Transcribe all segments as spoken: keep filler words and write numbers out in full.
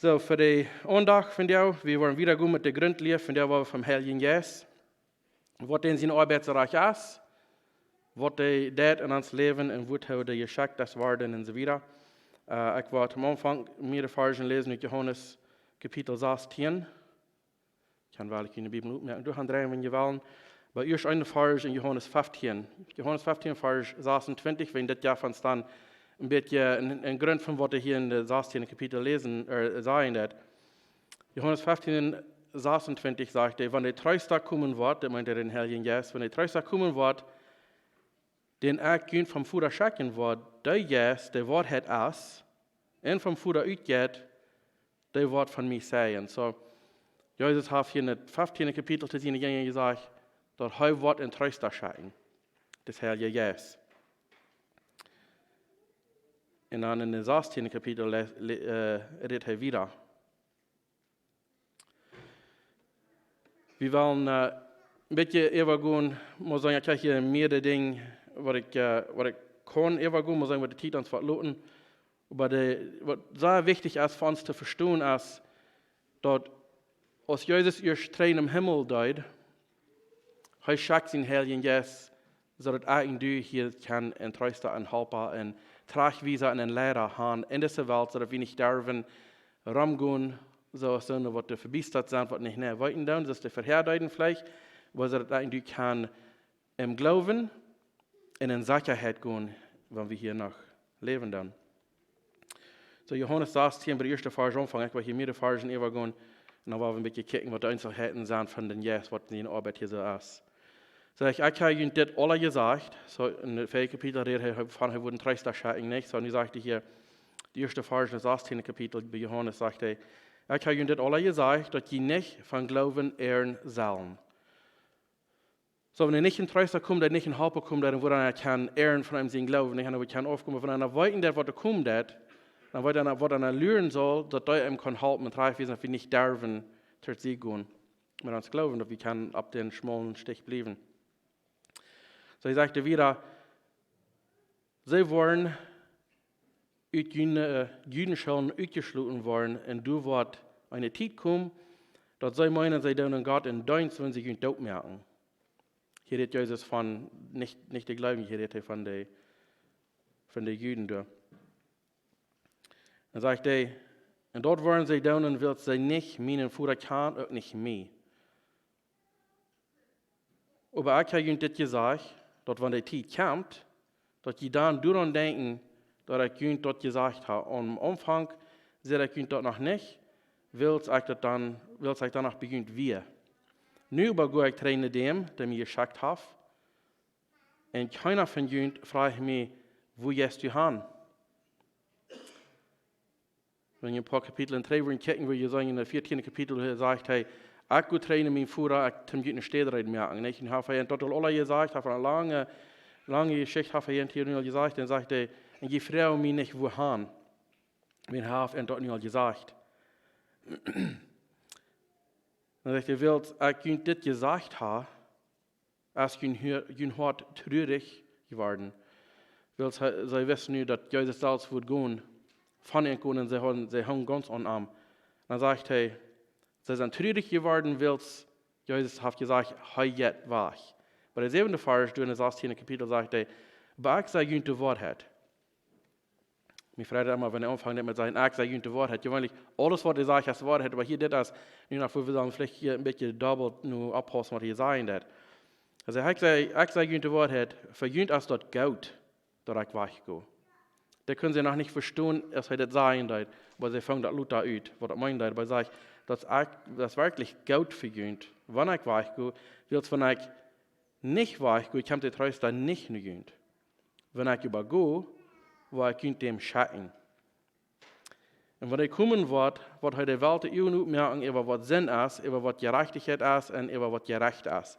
Soo, fa de Aundacht vondoag, wie woaren wieda gonen met de Grundlia vondoag, waut wie vom Heiljen Jeist, waut dän siene Oabeit soo rajcht es, waut hee deit en ons Läwen un woo hee de Jeschicht es worden un soo wieda. Äh, ekj woa aum Aunfank mearere Varzen läsen ut Johanes Kapitel sastieen. Ekj kaun woll uk enne Bibel opmoaken, doa aundreien, wan jie wellen. Oba ieescht een Varsch en Johanes feftieen. Johanes feftieen, Varsch sasuntwintich, wan daut jo fa ons dan een bät een, een Grunt von waut wie hia en de sastieende Kapitel läsen, äh, sajen daut. Johanes feftieen, sasuntwintich sajcht hee: Wan de Treesta komen woat, daut meent hee dän Heiljen Jeist, wan de Treesta komen woat, dän ekj junt vom Voda schekjen woa, dee Jeist, dee Woarheit es, un vom Voda utjeit, dee woat von mie sajen. Soo, Jesus haft hia en daut feftiende Kapitel to siene Jinja jesajcht, daut hee woat een Treesta schekjen, dän Heiljen Jeist. Un dan en daut sastieende Kapitel le-, le-, äh, rät hee wieda. Wie wellen, äh, een bät äwagonen, mott sajen, ekj hab hia mearere Dinja, waut ekj, äh, waut ekj kaun äwagonen, mott sajen, waut de Tiet ons veloten. Oba de, waut sea wichtich es fa ons to vestonen, es, daut aus Jesus ieescht trigj em Himmel deed, hee schekjt sienen Heiljen Jeist, soo daut ekj un du hia kjennen een Treesta, een Halpa, een Trajchtwiesa un een Liera han en dise Welt, soo daut wie nich derwen romgonen, soo aus soone, waut doa vebiestat sent, waut nich mea weeten doonen, soo aus de Verhäa deeden veleicht, oba soo daut ekj un du kjennen em Gloowen un en Sechaheit gonen, wan wie hia noch läwen doonen. Soo, Johanes sastieeen, bie de ieeschte Varsch aunfangen, ekj well hia mearere Varzen äwagonen, un dan woa wie een bät kjikjen, waut de Eenzelheiten sent von dän Jeist, waut siene Oabeit hia soo es. Soo, ekj, ekj hab junt dit aula jesajcht, soo en daut vieede Kapitel rät hee von, hee woat een Treesta schekjen, nich? Soo, nu sajcht hee hia, de ieeschte Varsch en daut sastieende Kapitel bie Johanes sajcht hee: Ekj hab junt dit aula jesajcht, daut jie nich vom Gloowen irren sellen. Soo, wan nich een Treesta kjemt, dee nich een Halpa kjemt, dee woat dan kjeene Ea von am sien Gloowen, nich? Un dan woat kjeen aufkomen, wan eena weet, daut waut doa kjemt, daut, dan weet eena, waut eena lieren saul, daut hee am kaun halpen un trigj wiesen, daut wie nich derwen trigj gonen. Oba ons Gloowen, daut wie kjennen opp dän schmaulen Stich bliewen. Soo, hee sajcht wieda, see woaren ut june, äh, Judenschoolen utjeschloten woaren, un doa woat eene Tiet komen, daut see meenen, see doonen Gott eenen Deenst, wan see junt doot moaken. Hia rät Jesus von, nich, nich de Gleubje, hia rät hee von de, von de Juden doa. Dan sajcht hee: Un daut woaren see doonen, wiels see nich mienen Voda kjanen, uk nich mie. Oba ekj hab junt dit jesajcht, daut wan de Tiet kjemt, daut jie dan doaraun denkjen, daut ekj junt daut jesajcht hab. Aum Aunfank säd ekj junt daut noch nich, wiels ekj daut dan, wiels ekj dan noch bie junt wia. Nu oba go ekj trigj no däm, dee mie jeschekjt haft, un kjeena von junt fruach mie: Wua jeist du han? Wan jie een poa Kapitlen trigj woaren kjikjen, woa jie seenen, en daut vieetieende Kapitel, hee sajcht hee: Ekj go trigj no mien Voda, ekj, toom junt eene Städ reed moaken, nich? Un haft hee daut aul aula jesajcht, haft eene lange, lange Jeschicht haft hee hia nu aul jesajcht, un sajcht hee: Un jie fruagen mie nich, wuahan. Wan haft hee daut nu aul jesajcht? Dan sajcht hee: Wiels ekj junt dit jesajcht hab, es jun Hua-, jun Hoat trurich jeworden. Wiels hee, see wisten nu, daut Jesus selfst wudd gonen, von an gonen, un see hauden, see hungen gaunz aun am. Dan sajcht hee, see sent trurich jeworden, wiels Jesus haft jesajcht, hee jeit wajch. Bie dän säwenden Varsch, doa en daut sastieende Kapitel, sajcht hee: Oba ekj saj junt de Woarheit. Mie freit daut emma, wan hee aunfangt met sajen: Ekj saj junt de Woarheit. Jeweenlich, aules waut hee sajcht es Woarheit, oba hia dit es, nu noch, wua wie dan veleicht hia een bät dobbelt nu oppaussen, waut hee sajen deit. Hee sajcht: Ekj saj, ekj saj junt de Woarheit, fa junt es daut goot, daut ekj wajch go. Dee kunnen see noch nich vestonen, aus hee daut sajen deed, oba see fungen daut lota ut, waut daut meenen deed. Oba hee sajcht: Daut es, daut es werkjlich goot fa junt, wan ekj wajch go, wiels wan ekj nich wajch go, kjemt de Treesta nich no junt. Wan ekj oba go, woa ekj junt dän schekjen. Un wan hee komen woat, woat hee de Welt de Uagen opmoaken äwa waut Sind es, äwa waut Jerajchtichkjeit es un äwa waut Jerecht es.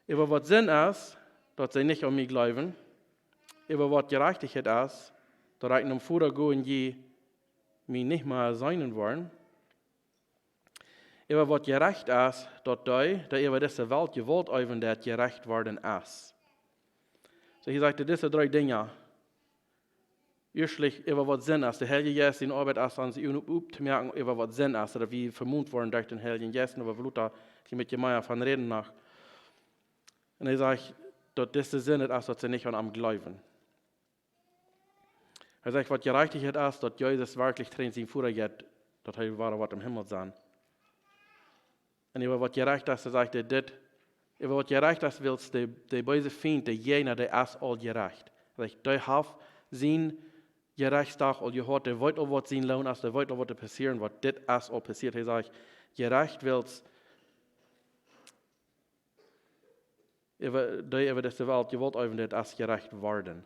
Äwa waut Sind es, daut see nich aun mie jleewen. Äwa waut Jerajchtichkjeit es, daut ekj nom Voda go un jie mie nich mea seenen woaren. Äwa waut Jerecht es, daut dee, dee äwa dise Welt Jewault äwen deit, jerecht worden es. Soo, hia sajcht hee dise dree Dinja. ieeschtlich äwa waut Sind es. De Heilje Jeist siene Oabeit es ons Uagen opp, opptomoaken äwa waut Sind es, daut wie vemoont woaren derch dän Heiljen Jeist, un wie bloos doa een bät mea von räden noch. Un hee sajcht, daut dise Sind et es, daut see nich aun am jleewen. Hee sajcht, waut jerajcht et es, daut Jesus werkjlich trigj no sienen Voda jeit, daut hee wada woat em Himmel sennen. Un äwa waut jerajcht es, sajcht hee dit, äwa waut jerajcht es, wiels de, de beese Fient, de Jäajna, dee es aul jerajcht. Hee sajcht, dee haft sien Jerechtsdach aul jehaut, dee weet aul, waut sien Loon es, dee weet aul, waut doa passieren woat. Dit es aul passieet. Hee sajcht, jerajcht, wiels äwa, dee äwa dise Welt Jewault äwen deed, es jerajcht worden.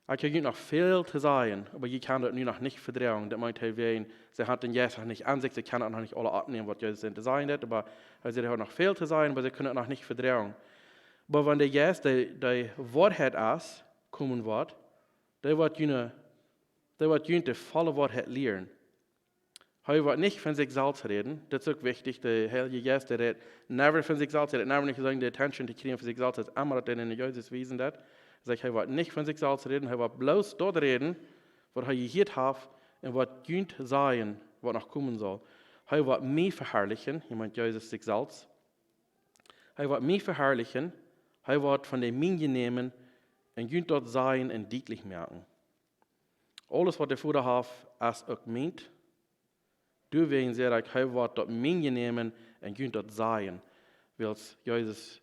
Ekj hab junt noch väl to sajen, oba jie kjennen daut nu noch nich vedroagen. Daut meent hee, wiels see hauden dän Jeist noch nich aun sikj, see kjennen daut noch nich aula oppnämen, waut Jesus an to sajen haft, oba hee säd, hee haud noch väl to sajen, oba see kunnen daut noch nich vedroagen. Oba wan de Jeist, dee, dee Woarheit es, komen woat, dee woat junt, dee woat junt de volle Woarheit lieren. Hee woat nich von sikj selfst räden. Daut es uk wichtich. De Heilje Jeist, dee rät never von sikj selfst. Hee rät never nich, soo de attention to kjrieen von sikj selfst. Daut es emma daut, dee no Jesus wiesen deit. Hee sajcht, hee woat nich von sikj selfst räden. Hee woat bloos daut räden, waut hee jehieet haft un waut junt sajen, waut noch komen saul. Hee woat mie veharlichen, hee meent Jesus sikj selfst. Hee woat mie veharlichen, hee woat von de Miene nämen un junt daut sajen un dietlich moaken. Aules, waut de Voda haft, es uk mient. Doawäajen säd ekj, hee woat daut Miene nämen un junt daut sajen. Wiels Jesus,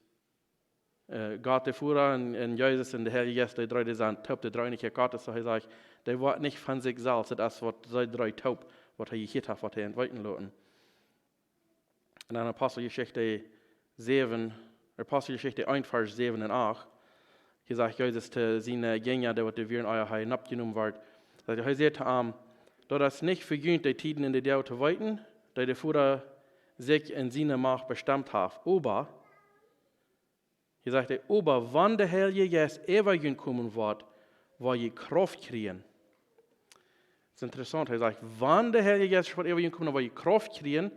äh, Gott de Voda un, un Jesus un de Heilje Jeist, dee dree, dee sent toop, de Dreeeenichkjeit Gottes, soo hee sajcht, dee woat nich von sikj selfst, daut es waut see dree toop, waut hee jehieet haft, waut hee an weeten loten. Un dan Aposteljeschicht säwen, Aposteljeschicht eent, Varsch säwen un acht. Hia sajcht Jesus to siene Jinja, dee waut doa wieren, ea hee oppjenomen wort. Daut hee säd to an, daut es nich fa junt de Tieden un de Doag to weeten, dee de Voda sikj en siene Macht bestemt haft. Oba, hia sajcht hee, oba wan de Heilje Jeist äwa junt komen woat, woa jie Krauft kjrieen. Daut es interessaunt, hee sajcht, wan de Heilje Jeist woat äwa junt komen, woa jie Krauft kjrieen,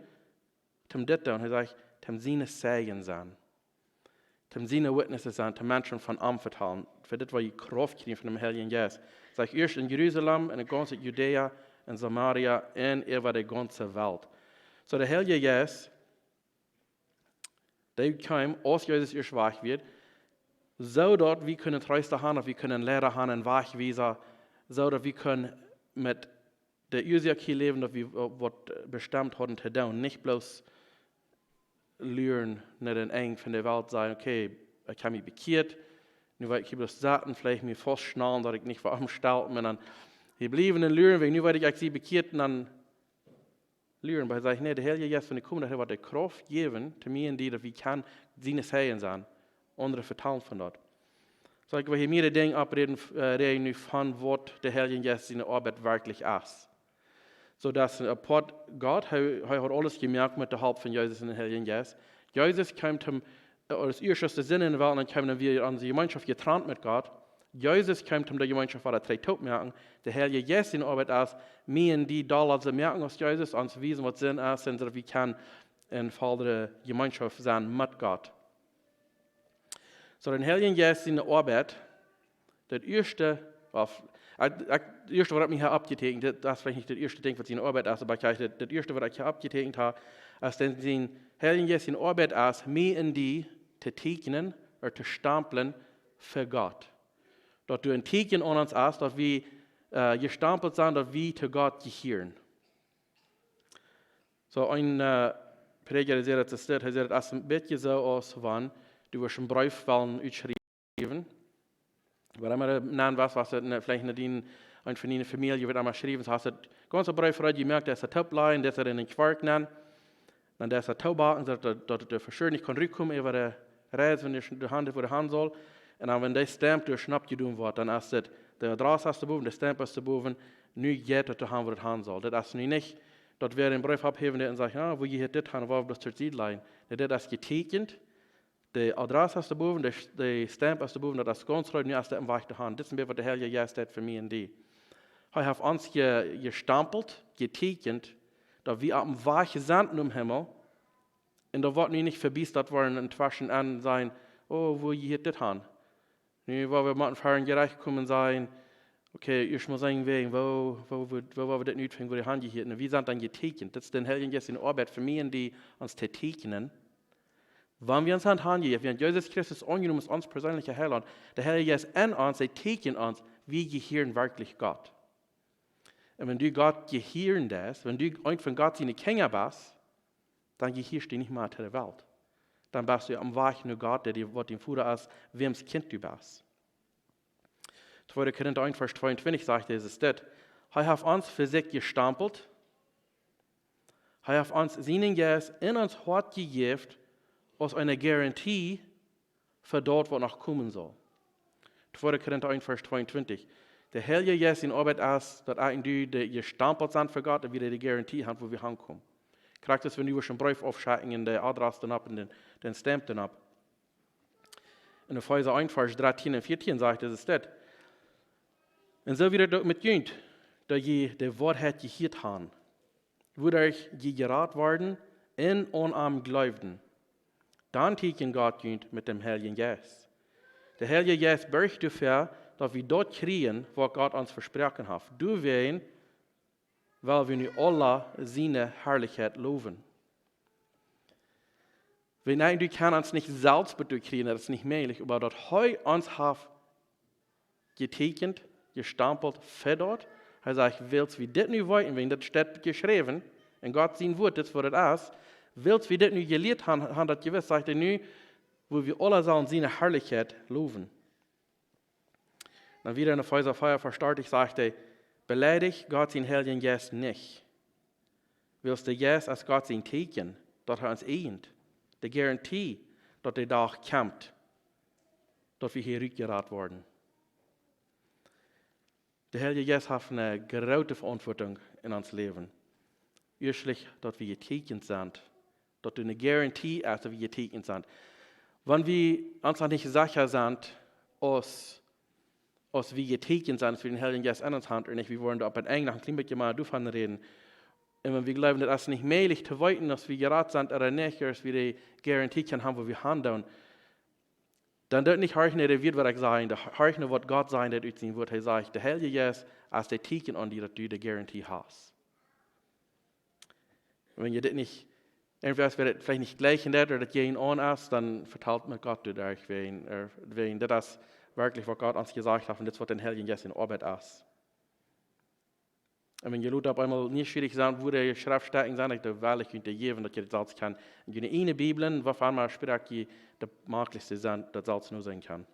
toom dit doonen. Hee sajcht, toom siene Zeijen sennen. Toom siene Witnesses sennen, toom Menschen von am vetalen. Fa dit woa jie Krauft kjrieen von däm Heiljen Jeist. Sajcht, ieescht en Jerusalem, en gaunz Judäa, en Samaria un äwa de gaunze Welt. Soo de Heilje Jeist, dee kjeem, aus Jesus ieescht wajch wia, soo daut wie kunnen Treesta han, daut wie kunnen Liera han un Wajchwiesa, soo daut wie kunnen met de Uasoak hia läwen, daut wie, äh, waut bestemt hauden to doonen. Nich bloos luren no dän Enj von de Welt, sajen, okay, ekj hab mie bekjieet, nu woa ekj hia bloos sitten, veleicht mie faust schnaulen, daut ekj nich woa omstelpen, un dan hia bliewen un luren, wiels nu weet ekj, ekj sie bekjieet, un dan luren. Oba hee sajcht, nä, de Heilje Jeist, wan hee kjemt, daut hee woat de Krauft jäwen, to mie un die, daut wie kjennen siene Zeijen sennen, aundre vetalen von daut. Soo, ekj well hia mea de Dinja oppreden, äh, räden nu von waut de Heilje Jeist siene Oabeit werkjlich es. Soo daut een apoat Gott, hee, hee haud aules jemoakt met de Help von Jesus un dän Heiljen Jeist. Jesus kjeem toom, äh, aus ieescht aus de Sind en de Welt, un dan kjeem hee wada aun de Jemeenschoft jetrant met Gott. Jesus kjeem toom de Jemeenschoft wada trigj toop moaken. De Heilje Jeist siene Oabeit es, mie un die dolla to moaken aus Jesus, ons wiesen waut Sind es, un soo daut wie kjennen en volle Jemeenschoft sennen met Gott. Soo, dän Heiljen Jeist siene Oabeit, daut ieeschte, of, ekj, ekj, daut ieeschte waut mie hia oppjeteekjent, daut, daut es veleicht nich daut ieeschte Dinkj waut siene Oabeit es, oba ekj, daut, daut ieeschte waut ekj hia oppjeteekjent hab, es daut dän Heiljen Jeist siene Oabeit es, mie un die to tieekjnen ooda to stamplen fa Gott. Daut doa een Tieekjen aun ons es, daut wie, äh, jestampelt sent, daut wie to Gott jehieren. Soo een, äh, Prädja, dee säd daut, hee säd, daut es een bät soo aus wan du wurscht een Breef wellen utschriewen. Waut emma du nanen wurscht, wurscht du, ne, veleicht no dien, eent von diene Famielje wurscht emma schriewen, soo hast du gaunz een Breef reed jemoakt, daut es toop lajen, daut es en eene Kjoakj nenn. Dan daut es toop backen, soo daut, daut, daut et fa sure nich kaun rutkomen äwa de Reis, wan du de Haunt, wua de han saul. Un dan, wan dee Stamp doa schnapp jedonen woat, dan es daut, de Adress es doa bowen, de Stamp es doa bowen, nu jeit daut doa han, wua et han saul. Daut es nu nich, daut wäa een Breef aufhäwen deit un sajcht, jo, woo jie hia dit han, woo bloos to Sied lajen. Nä, daut es jetieekjent, de Adress es doa bowen, de, de Stamp es doa bowen, daut es gaunz reed, nu es daut em Wajch doa han. Dit es een bät waut de Heilje Jeist deit fa mie un die. Hee haft ons je, jestampelt, jetieekjent, daut wie oppem Wajch sent nom Himmel, un daut woat nu nich vebiestat woaren un tweschen en sajen, oh, woo jie hia dit han. Nu, wua wie motten ver een Jerecht komen, sajen, Okay, ieescht mol sajen wäajen, woo, woo, woo, woo woa wie dit nu utfinjen, woo dee hanjehieet? Un wie sent dan jeteekjent. Daut es dän Heiljen Jeist siene Oabeit fa mie un die, ons to teekjnen. Wan wie ons han hanjejäft, wie han Jesus Christus aunjenomen aus ons perseenlicha Heilaunt, de Heilje Jeist en ons, dee teekjent ons, wie jehieren werkjlich Gott. Un wan du Gott jehieren deist, wan du eent von Gott siene Kjinja best, dan jehieescht du nich mea to de Welt. Dan best du aum Wajch no Gott, dee die, waut dien Voda es, wäms Kjint du best. Tweede Korinta eent, Varsch tweeuntwintich sajcht Jesus dit: Hee haft ons fa sikj jestampelt, hee haft ons sienen Jeist en ons Hoat jejäft, aus eene Garantie fa daut, waut noch komen saul. Tweede Korinta eent, Varsch tweeuntwintich. De Heilje Jeist siene Oabeit es, daut ekj un du, dee jestampelt sent fa Gott, un wie de Garantie han, wua wie hankomen. Krakjt aus wan du wurscht een Breef aufschekjen un de Adress dan opp un dän, dän Stamp dan opp. En Efeesa eent, Varsch dartieen un vieetieen sajcht, daut es dit: Un soo wia daut uk met junt, daut jie de Woarheit jehieet han, wuaderch jie jerat worden un aun am jleewden. Dan teekjend Gott junt met däm Heiljen Jeist. De Heilje Jeist borcht doafäa, daut wie daut kjrieen, waut Gott ons vesproaken haft. Doawäajen well wie nu aula siene Harlichkjeit lowen. Wie, nä, du kaust ons nich selfst bat doa kjrieen, daut es nich mäajlich, oba daut hee ons haft jeteekjent, jestampelt fa daut. Hee sajcht, wiels wie dit nu weeten, wan daut steit jeschräwen en Gott sien Wuat, dit es waut daut es, wiels wie dit nu jelieet han, han daut jewist, sajcht hee nu, woo wie aula sellen siene Harlichkjeit lowen. Dan wada en Efeesa vea, Varsch dartich sajcht hee: Beleidicht Gott sienen Heiljen Jeist nich, wiels de Jeist es Gott sien Teekjen, daut hee ons ieejent, de Garantie, daut de Dach kjemt, daut wie hia rutjerat woaren. De Heilje Jeist haft eene groote Veauntwuatunk en ons Läwen. Ieeschtlich, daut wie jeteekjent sent, daut doa eene Garantie es, daut wie jeteekjent sent. Wan wie ons noch nich secha sent, aus, aus wie jeteekjent sent, aus wie dän Heiljen Jeist en ons han ooda nich, wie woaren doa opp een Enj noch een kjlien bät mea doavon räden. Un wan wie jleewen, daut es nich mäajlich to weeten, aus wie jerat sent ooda nich, aus wie de Garantie kjennen han, wua wie han doonen, dan doot nich horchen no de Wieed, waut ekj saj, dan horch no waut Gott sajcht, daut ut sien Wuat. Hee sajcht, de Heilje Jeist es daut Teekjen aun die, daut du de Garantie hast. Wan jie dit nich, entwäda wäa dit veleicht nich jlikjen deit ooda daut jäajenaun es, dan vetalt met Gott doaderch, wäajen, äh, wäajen dit es werkjlich, waut Gott ons jesajcht haft, un dit es, waut dän Heiljen Jeist siene Oabeit es. Un wan jie lota opp eemol nieschierich sent, wua de Schreftstekjen sent, ekj doo wellich junt dee jäwen, daut jie daut selfst kjennen en june ieejne Bibel, waut emma Sproak jie daut maklichste sent, daut selfst noseenen kjennen.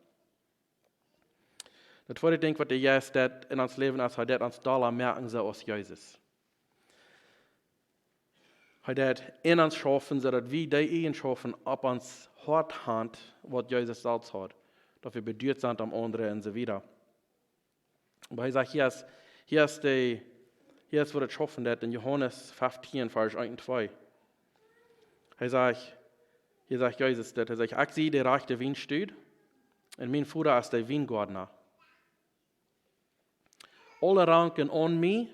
Daut tweede Dinkj, waut de Jeist deit en ons Läwen, es, hee deit ons dolla moaken soo aus Jesus. Hee deit en ons schaufen, soo daut wie dee Eejenschoften opp ons Hoat han, waut Jesus selfst haud. Daut wie beduat sent om aundre un soo wieda. Oba hee sajcht, hia es, hia es de, hia es, woo daut schaufen deit en Johanes feftieen, Varsch eent un twee. Hee sajcht, hia sajcht Jesus dit, hee sajcht: Ekj sie de rajchte Wienstock, un mien Voda es de Wiengoadna. Aule Ranken aun mie,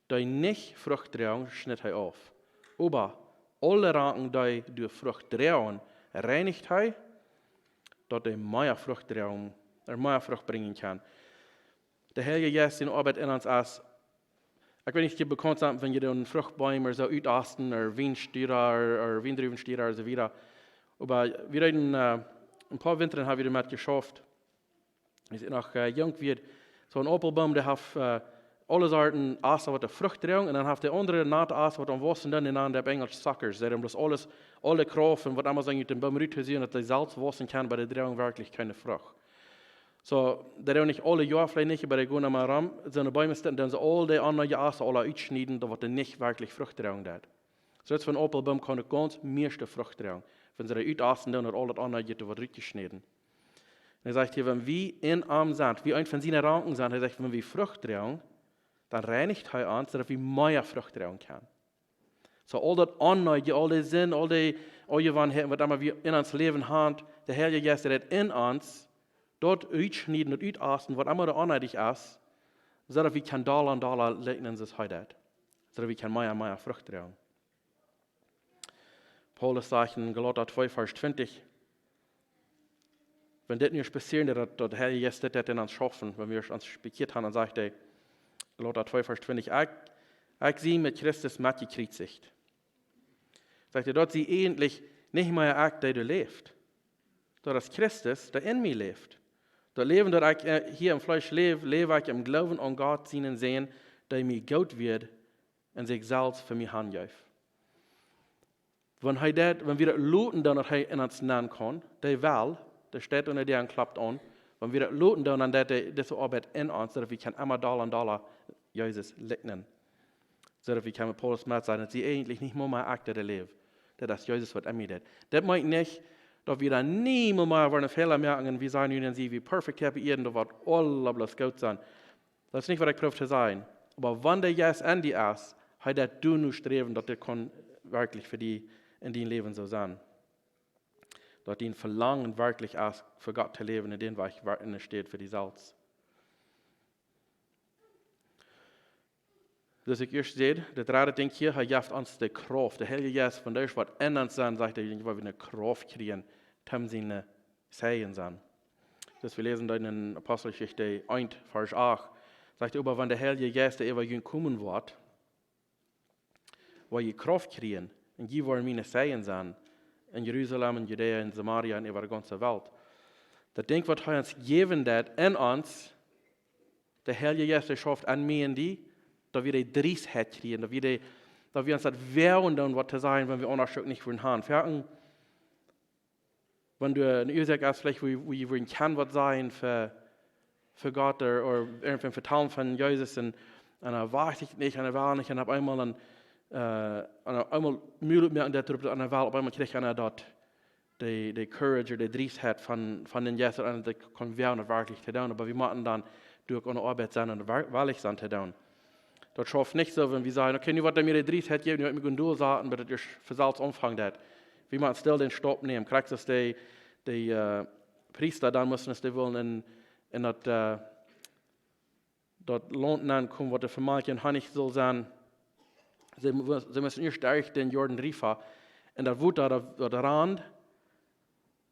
dee nich Frucht droagen, schnitt hee auf. Oba aule Ranken, dee doa Frucht droagen, reinicht hee, daut dee mea Frucht droagen, ea mea Frucht brinjen kjennen. De Heilje Jeist siene Oabeit en ons es, ekj weet nich, aus jie bekaunt sent, wan jie dan Fruchtbeem soo utasten, ooda Wienstock, ooda, ooda Wiendruwen ooda soo wieda. Oba wie hauden, äh, een poa Winta ha wie doamet jeschauft. Aus ekj noch, äh, junk wia, soo een Aupelboom, dee haft, äh, aule Sorten Ast, waut de Frucht droagen, un dan haft dee aundre nate Ast, waut aum waussen doonen, dee nanen dee opp Enjlisch suckers. Dee doonen bloos aules, aule Krauft un waut emma soo ut dän Boom rut to seenen, daut dee selfst waussen kaun, oba dee droagen werkjlich kjeene Frucht. Soo, dee doonen nich aule Joa veleicht nich, oba dee gonen emma rom, soone Beem stonen, dan see aul dee aundre Ast aula utschnieden, daut waut dee nich werkjlich Frucht droagen deit. Soo daut von Aupelboom kaun ekj gaunz mieeschte Frucht droagen. Wan see dee utasten, dan haft aul daut aundre waut rutjeschnäden. Un hee sajcht hia, wan wie en am sent, wie eent von siene Ranken sent, hee sajcht, wan wie Frucht droagen, dan reinicht hee ons, soo daut wie mea Frucht droagen kjennen. Soo aul daut Onreine, aul dee Sind, aul dee Onjewanheiten, waut emma wie en ons Läwen han, de Heilje Jeist deit en ons daut utschnieden, daut utasten, waut emma doa onrein es, soo daut wie kjennen dolla un dolla likjnen aus hee deit. Soo daut wie kjennen mea un mea Frucht droagen. Paulus sajcht en Galata twee, Varsch twintich: Wan dit nu passieren deed, daut, daut de Heilje Jeist dit deed en ons schaufen, wan wie ons bekjieet haben, dan sajcht hee, Galatia twee Varsch twintich: "Ekj, ekj sie met Christus metjekjriezicht." Sajcht hee, daut sie eejentlich nich mea ekj, dee doa läft. Daut es Christus, dee en mie läft. Daut Läwen, daut ekj, äh, hia em Fleesch läw, läw ekj em Gloowen aun Gott sienen Sän, dee mie goot wort un sikj selfst fa mie hanjeef. Wan hee daut, wan wie daut loten, dan daut hee en ons nenn kaun, dee well, dee steit unja de Däa un klopt aun. Wan wie daut loten, dan, dan deit hee dise Oabeit en ons, soo daut wie kjennen emma dolla un dolla Jesus likjnen. Soo daut wie kjennen, Paulus met sajen, daut sie eejentlich nich mea ekj, dee läft. Daut es Jesus, waut en mie deit. Daut meent nich, daut wie dan nie mea woaren Fäla moaken un wie sent nu, dan sent wie perfekt hia opp Ieed, daut woat aules bloos goot sennen. Daut es nich, waut ekj proow to sajen. Oba wan de Jeist en die es, hee deit die nu sträwen, daut dit kaun werkjlich fa die en dien Läwen soo sennen. Daut dien Velangen werkjlich es, fa Gott to läwen en dän Wajch, waut en steit fa die selfst. Soo aus ekj ieescht säd, daut dredde Dinkj hia, hee jeft ons de Krauft. De Heilje Jeist, wan dee woat en ons sennen, sajcht hee, woa wie eene Krauft kjrieen, toom siene Zeijen sennen. Soo aus wie läsen dan en Aposteljeschicht eent, Varsch acht, sajcht hee: "Oba wan de Heilje Jeist äwa junt komen woat, woa jie Krauft kjrieen, un jie woaren miene Zeijen sennen, en Jerusalem, en Judäa, en Samaria un äwa de gaunze Welt." Daut Dinkj, waut hee ons jäwen deit, en ons, de Heilje Jeist, dee schauft en mie un die, daut wie de Driestheit kjrieen, daut wie de, daut wie ons daut woagen doonen, waut to sajen, wan wie aundasch uk nich wudden haben. Foaken, wan du eene Uasoak hast, veleicht, wua, wua jie wudden kjennen waut sajen fa, fa Gott, ooda, ooda irjentwäm vetalen von Jesus un, un hee wajcht sikj nich, un hee well nich, un opp eemol dan, äh, un opp eemol Mul oppmoaken, daut ropt, un hee well, opp eemol kjricht eena daut, de, de Courage, de Driestheit von, von dän Jeist, un daut kaun woaren, daut werkjlich to doonen. Oba wie motten dan derch onse Oabeit sennen un wel-, wellich sennen to doonen. Daut schauft nich soo, wan wie sajen: "Okay, nu woat hee mie de Driestheit jäwen, nu woa ekj mie goot dol saten, bat daut ieescht von selfst aunfangen deit." Wie motten stell dän Staup nämen. Krakjt soo aus de, de, äh, Priesta dan musten, aus dee wullen en, en daut, äh, daut Launt nenkomen, waut de Famielje Honnich sull sennen. See mu-, see musten ieescht derch dän Jordan River. Un daut Wota, daut, daut rand.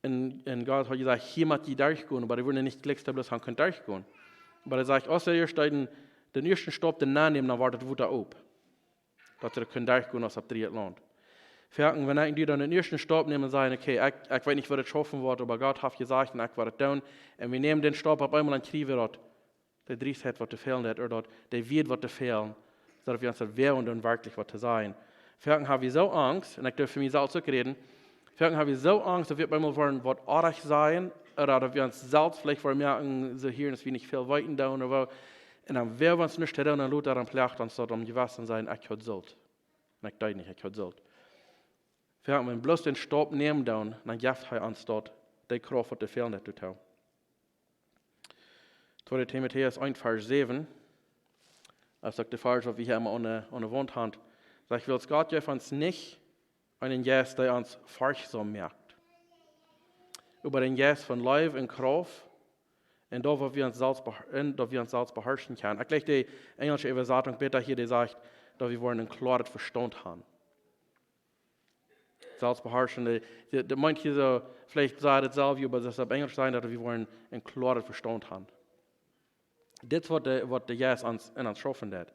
Un, un Gott haud jesajcht: "Hia mott jie derchgonen", oba dee wudden nich jlikj bloos haben kunt derchgonen. Oba hee sajcht: "Aus jie ieescht dän, dän ieeschten Staup doa nenn nämen, dan woat daut Wota op." Daut see kunnen derchgonen aus opp drieejet Launt. Foaken, wan ekj un du dan dän ieeschten Staup nämen un sajen: "Okay, ekj, ekj weet nich, waut daut schaufen woat, oba Gott haft jesajcht un ekj woa daut doonen." Un wie nämen dän Staup, opp eemol dan kjrieen wie daut, de Driestheit, waut to fälen deit, ooda daut, de Wieed, waut to fälen, soo daut wie ons daut woagen doonen, werkjlich waut to sajen. Foaken haben wie soo Angst, un ekj derf fa mie selfst uk räden, foaken haben wie soo Angst, daut wie opp eemol woaren waut oajch sajen, ooda daut wie ons selfst veleicht woaren moaken, soo hia, daut wie nich väl weeten doonen, ooda waut. Un dan woagen wie ons nuscht to doonen, un lota dan plajcht ons daut em Jewessen sennen, ekj haud Sult. Un ekj deed nich, ekj haud Sult. Foaken, wan wie bloos dän Staup nämen doonen, dan jeft hee ons daut, de Krauft, waut to fälen deit, doatoo. Tweede Timotäus eent Varsch säwen, daut es uk de Varsch, waut wie hia emma aun de, aun de Waunt haben. Sajcht: "Wiels Gott jeef ons nich eenen Jeist, dee ons forchtsom moakt, oba eenen Jeist von Leew un Krauft, un daut wie ons selfst beha-, un daut wie ons selfst beharschen kjennen." Ekj jleich de enjelsche Äwasatunk bäta hia, dee sajcht, daut wie woaren een kloaret Vestaunt haben. Selfst beharschen, dee, dee, dee meent hia soo, veleicht sajcht daut daut selwje, oba daut es opp Enjlisch sajcht daut wie woaren een kloaret Vestaunt haben. Dit es waut de, waut de Jeist ons, en ons schaufen deit.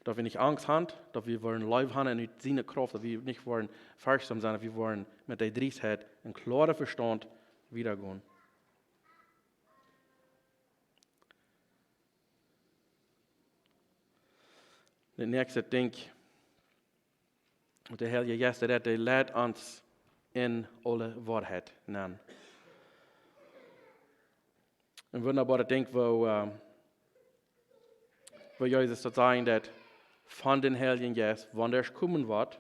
Daut wie nich Angst haben, daut wie woaren Leew haben un ut siene Krauft, daut wie nich woaren forchtsom sennen, daut wie woaren met de Driestheit, een kloaret Vestaunt wieda gonen. Daut näakjste Dinkj, waut de Heilje Jeist deit, dee leit ons en aule Woarheit nenn. Een wundaboaret Dinkj, woo, äh, woo Jesus daut sajen deit von dän Heiljen Jeist, wan dee komen woat.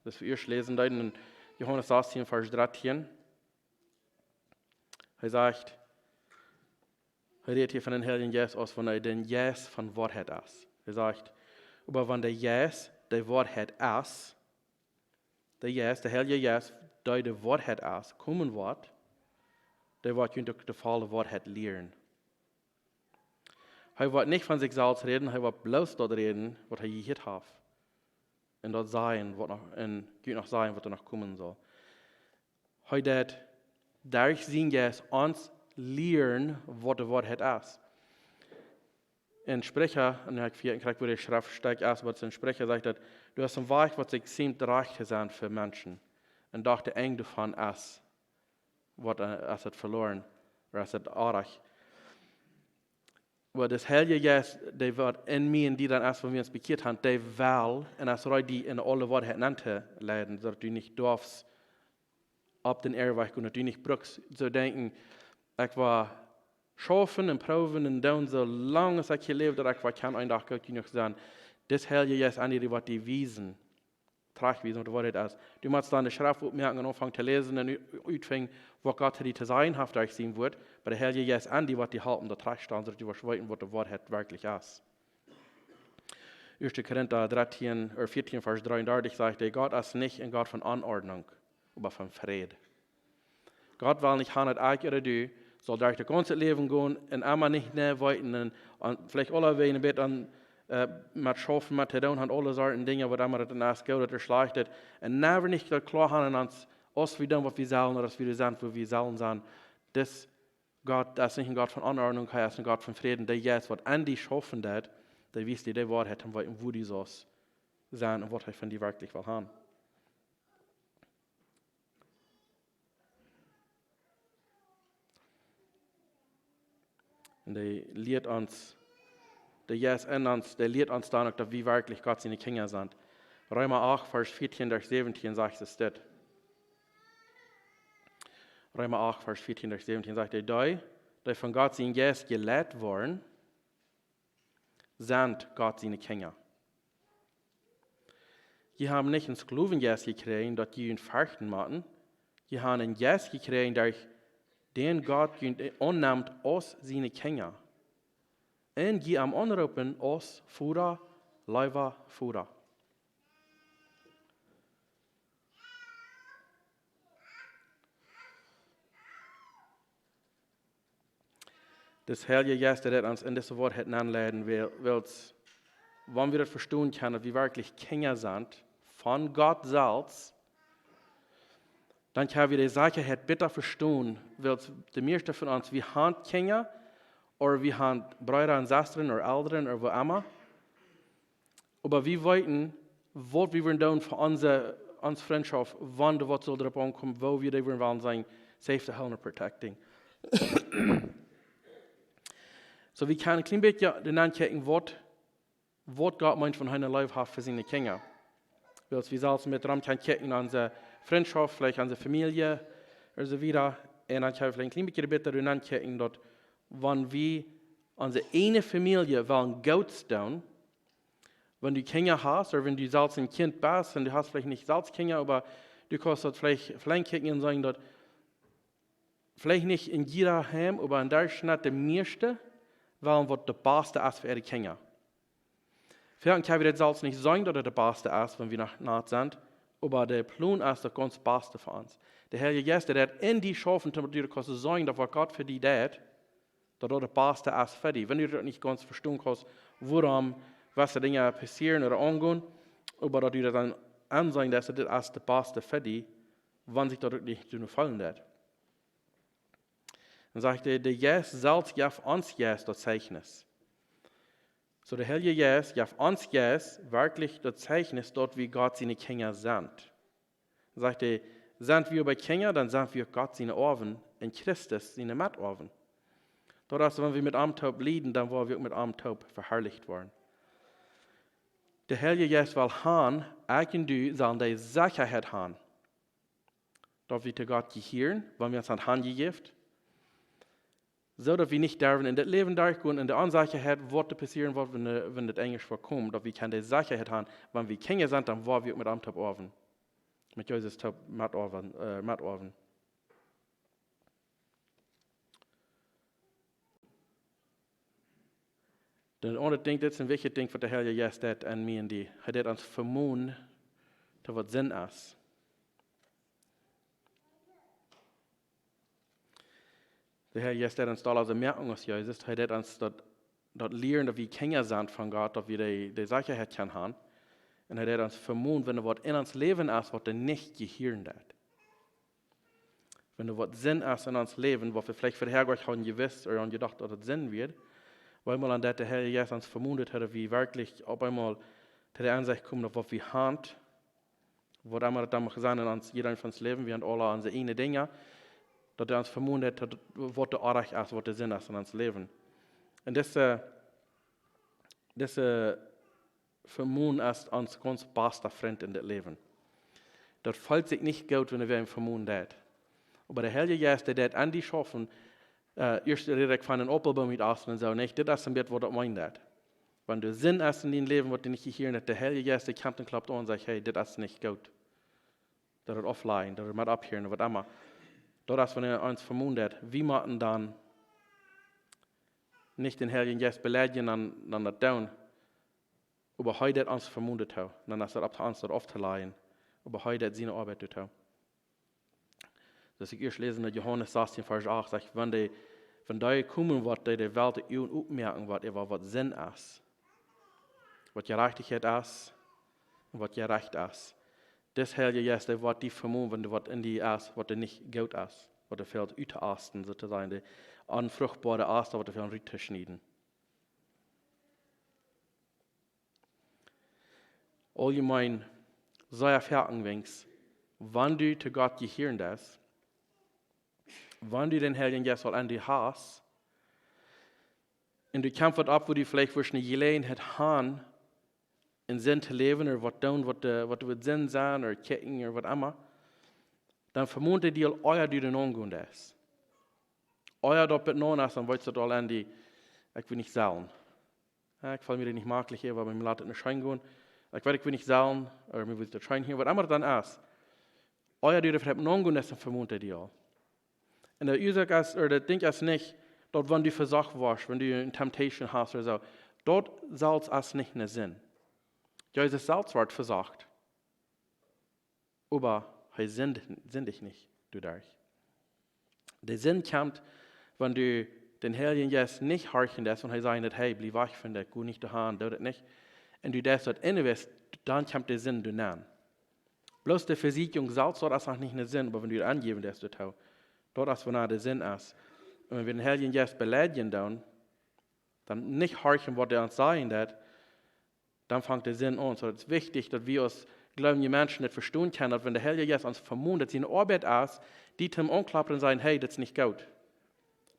Daut wie ieescht läsen deeden en Johanes sastieen, Varsch dartieen. Hee sajcht, hee rät hia von dän Heiljen Jeist, aus wan hee de Jeist von Woarheit es. Hee sajcht: "Oba wan de Jeist de Woarheit es", de Jeist, de Heilje Jeist, dee de Woarheit es, komen woat, dee woat junt uk de volle Woarheit lieren. Hee woat nich von sikj selfst räden, hee woat bloos daut räden, waut hee jehieet haft. Un daut sajen, waut noch, un junt noch sajen, waut doa noch komen saul. Hee deit derch sien Jeist ons lieren, waut de Woarheit es. En Spricha, un ekj weet nich, woo de Schreft es, oba en Spricha sajcht daut: "Du hast een Wajch, waut sikj siemt rajcht to sennen fa Menschen, un doch daut Enj doavon es, waut, äh, es et veloaren, ooda es et oajch." Oba daut Heilje Jeist, dee waut en mie un die dan es, wan wie ons bekjieet haben, dee well un es reed, die en aule Woarheit auntoleiden, soo daut du nich darfst opp dän Irrwajch gonen, daut du nich brukst soo denkjen: "Ekj woa schaufen un proowen un doonen, soo lang aus ekj hia läw, daut ekj woa kjennen een Dach goot jenuach sennen." Daut Heilje Jeist es dee, dee woat die wiesen, trajcht wiesen, waut de Woarheit es. Du motst dan de Schreft opmoaken un aunfangen to läsen un u-, utfinjen, waut Gott die to sajen haft derch sien Wort. Oba de Heilje Jeist es dee, waut die halpt, daut trajcht to stalen, soo daut du woascht weeten, waut de Woarheit werkjlich es. Ieeschte Korinta dartieen, ooda vieetieen, Varsch dreeundartich sajcht: "De Gott es nich een Gott von Onordnung, oba von Fräd." Gott well nich haben, daut ekj ooda du saul derch daut gaunze Läwen gonen un emma nich mea weeten un, un veleicht aule Wäaj een bät aun, äh, met schaufen, met to doonen haben, aule Sorten Dinja, waut emma daut es, goodet ooda schlajchtet. Un never nich daut kloa haben en ons, aus wie doonen, waut wie sellen, ooda aus wie sent, wua wie sellen sennen. Daut Gott es nich een Gott von Onordnung, hee es een Gott von Fräd. De Jeist, waut en die schaufen deit, dee wiest die de Woarheit un waut, wua du saust sennen un waut hee von die werkjlich well haben. Un dee lieet ons, de Jeist en ons, dee lieet ons dan uk, daut wie werkjlich Gott siene Kjinja sent. Reema acht, Varsch vieetieen derch säwentieen sajcht et dit. Reema acht, Varsch vieetieen derch säwentieen sajcht et: "Dee, dee von Gott sien Jeist jeleit woaren, sent Gott siene Kjinja." Jie haben nich een Sklowenjeist jekjräajen, daut jie junt ferchten motten. Jie haben een Jeist jekjräajen, derch dän Gott junt aunnemt aus siene Kjinja. Un jie am aunroopen aus Voda, leewa Voda. Daut Heilje Jeist, dee ons en dise Woarheit aunleiden well, wiels, wan wie daut vestonen kjennen, daut wie werkjlich Kjinja sent von Gott selfst, dan kjenn wie de Sechaheit bäta vestonen, wiels de mieeschte von ons, wie haben Kjinja, ooda wie haben Breeda un Sestren ooda Elren ooda woo emma. Oba wie weeten, waut wie wellen doonen fa onse, onse Frintschoft, wan doa waut sull doaropp aunkomen, woo wie dee wellen sennen, safe to hoolen un protecting. Soo, wie kjennen een kjlien bät doa nenn kjikjen, waut, waut Gott meent, wan hee eene Leew haft fa siene Kjinja. Wiels wie selfst met rom kjennen kjikjen aun onse Frintschoft, veleicht aun onse Famielje, un soo wieda. Un dan kjenn wie veleicht een kjlien bät bäta doa nenn kjikjen, daut wan wie onse eejne Famielje wellen Goots doonen, wan du Kjinja hast, ooda wan du selfst een Kjint best, un du hast veleicht nich selfst Kjinja, oba du kaust daut veleicht, veleicht kjikjen un sajen, daut veleicht nich en jieda Heim, oba em Derchschnitt de mieeschte wellen waut daut baste es fa äare Kjinja. Veleicht kjenn wie daut selfst nich seenen, daut daut daut baste es, wan wie noch nat sent, oba de Plon es daut gaunz baste fa ons. De Heilje Jeist, dee deit en die schaufen, toom daut du kaust seenen, daut waut Gott fa die deit, daut daut daut baste es fa die. Wan du daut nich gaunz vestonen kaust, wuarom jewesse Dinja passieren ooda aungonen, oba daut du daut dan enseenen, daut daut es daut baste fa die, wan sikj daut uk nich to feelen deit. Dan sajcht hee, de Jeist selfst jeft ons Jeist daut Zeichnis. Soo, de Heilje Jeist jeft ons Jeist werkjlich daut Zeichnis, daut wie Gott siene Kjinja sent. Sajcht hee, sent wie oba Kjinja, dan sent wie uk Gott siene Oawen un Christus siene Metoawen. Daut es, wan wie met am toop lieden, dan woa wie uk met am toop veharlicht woaren. De Heilje Jeist well haben, ekj un du sellen de Sechaheit haben, daut wie to Gott jehieren, wan wie ons aun am hanjäwen. Soo daut wie nich derwen en dit Läwen derchgonen en de Onsechaheit, waut doa passieren woat, wan, äh, wan daut Enj woat komen, daut wie kjennen de Sechaheit haben, wan wie Kjinja sent, dan woa wie uk met am toop oawen. Met Jesus toop metoawen, äh, metoawen. Dan aundret Dinkj, dit es een wichtjet Dinkj, waut de Heilje Jeist deit aun mie un die. Hee deit ons vemonen, daut waut Sind es. De Heilje Jeist deit ons doa aulsoo moaken aus Jesus. Hee deit ons daut, daut lieren, daut wie Kjinja sent von Gott, daut wie de, de Sechaheit kjennen haben. Un hee deit ons vemonen, wan waut en ons Läwen es, waut doa nich jehieren deit. Wan doa waut Sind es en ons Läwen, waut wie veleicht verhäa goanich hauden jewist ooda aun jedocht, daut et Sind wia, opp eemol aun daut de Herr Jesus ons vemonen deed, daut wie werkjlich opp eemol to de Ensecht komen, daut waut wie haben, waut emma daut dan mach sennen en ons, jieda von ons Läwen, wie haben aula onse eejne Dinja, daut hee ons vemonen deed, daut waut de Orrajcht es, waut de Sind es en ons Läwen. Un dise, dise Vemonen es ons gaunz basta Frint en dit Läwen. Daut feelt sikj nich goot, wan wäa ons vemonen deit. Oba de Heilje Jeist, dee deit aun die schaufen, äh, ieescht räd ekj von een Aupelboom utausten un soo, nich? Dit es een bät waut daut meent. Wan doa Sind es en dien Läwen, waut du nich jehieren deist, de Heilje Jeist, dee kjemt un kloppt aun un sajcht: "Hey, dit es nich goot." Daut et auflajen, daut et met opphieren, waut emma. Daut es, wan hee ons vemonen deit, wie motten dan nich dän Heiljen Jeist beleidjen, dan, dan daut doonen. Oba hee deit ons vemonen too. Dan es et opp to ons, daut auftolajen. Oba hee deit siene Oabeit too. Soo aus ekj ieescht läs en Johanes sastieen, Varsch acht, sajcht: "Wan dee, wan dee komen woat, dee de Welt de Uagen opmoaken woat, äwa waut Sind es, waut Jerajchtichkjeit es un waut Jerajcht es. Dis Heilje Jeist, dee woat die vemonen, wan doa waut en die es, waut doa nich goot es, waut doa fält uttoausten, soo to sajen, de onfruchtboare Ast, waut doa fält ruttoschnieden." Auljemein, sea foaken weens, wan du to Gott jehieren deist, wan du dän Heiljen Jeist aul en die hast, un du kjemst opp, wua du veleicht woascht eene Jeläajenheit haben, en Sind to läwen, ooda waut doonen, waut de, waut doa woat Sind sennen, ooda kjikjen, ooda waut emma, dan vemonen dee die aul, ea du doa aungonen deist. Ea daut bät no es, dan weetst du aul aun die: "Ekj well nich sellen. Jo, ekj feel mie nich jemaklich hia, oba mie lat et nich scheen gonen. Ekj weet, ekj well nich sellen, ooda mie well daut scheen hia," waut emma daut dan es. Ea du doa veleicht aungonen deist, dan vemonen dee die aul. Un de Uasoak es, ooda daut Dinkj es nich, daut wan du vesocht woascht, wan du eene Temptation hast ooda soo, daut selfst es nich eene Sind. Jesus selfst wort vesocht. Oba hee sind-, sindicht nich doaderch. De Sind kjemt, wan du dän Heiljen Jeist nich horchen deist, wan hee sajcht: "Hey, bliew wajch von dit, go nich doahan, doo daut nich." Un du deist daut enne west, dan kjemt de Sind doa nenn. Bloos de Vesieekjunk selfst, daut es noch nich eene Sind, oba wan du aunjäwen deist doatoo, daut es, wanea de Sind es. Un wan wie dän Heiljen Jeist beleidjen doonen, dan nich horchen, waut hee ons sajen deit, dan fangt de Sind aun. Soo, daut es wichtich, daut wie aus jleewje Menschen daut vestonen kjennen, daut wan de Heilje Jeist ons vemonen, daut siene Oabeit es, die to aunkloppen un sajen: "Hey, dit es nich goot.